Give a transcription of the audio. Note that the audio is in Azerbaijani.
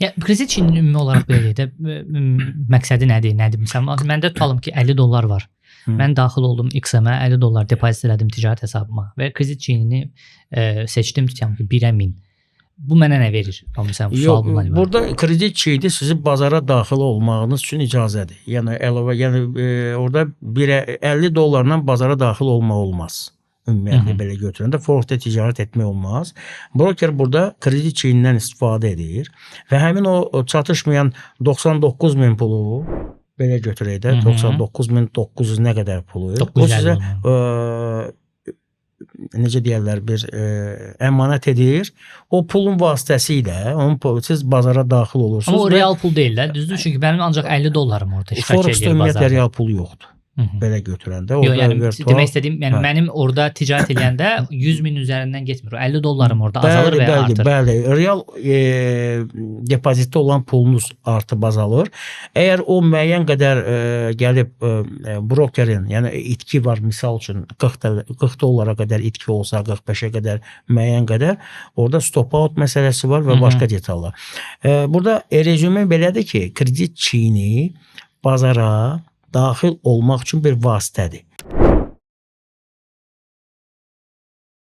Ya kredit çiyinin ümumi olaraq belə deyək də məqsədi nədir? Nədir? Məsələn, məndə tutalım ki 50 dollar var. Mən daxil oldum XM-ə, 50 dollar depozit elədim ticarət hesabıma və kredit çiyinini seçdim tutalım ki 1-ə 1000. Bu mənə nə verir? Amma məsələn sual Yox, bundan ibarət. burada kredit çiyini sizi bazara daxil olmağınız üçün icazədir. Yəni əlavə, yəni orada 1-ə 50 dollarla bazara daxil olmaq olmaz. Ümumiyyətlə belə götürəndə Forex-də ticarət etmək olmaz. Broker burada kredit çiyinindən istifadə edir və həmin o çatışmayan 99 min pulu belə götürək də 99.900 nə qədər pulu o 950 sizə olmalı. Necə deyərlər bir əmanət edir. O pulun vasitəsilə onun pulu, siz bazara daxil olursunuz. Amma o və real pul deyil də, düzdür? Çünki mənim ancaq 50 dollarım orada iştirak Forex-də eləyir ümumiyyətlə bazarda. real pul yoxdur. Belə götürəndə Yox, orada yəni virtual demək istədiyim, yəni Hə. mənim orada ticarət eləyəndə 100 min üzərindən getmir. O 50 dollarım orada azalır Bəli, və ya bəli, artır. bəli. Real depozitdə olan pulunuz artıb azalır. Əgər o müəyyən qədər gəlib brokerin, yəni itki var misal üçün 40 dollara qədər itki olsa, 45-ə qədər müəyyən qədər orada stop out məsələsi var və başqa detallar. Burada rezüme belədir ki, kredit çiyini bazara daxil olmaq üçün bir vasitədir.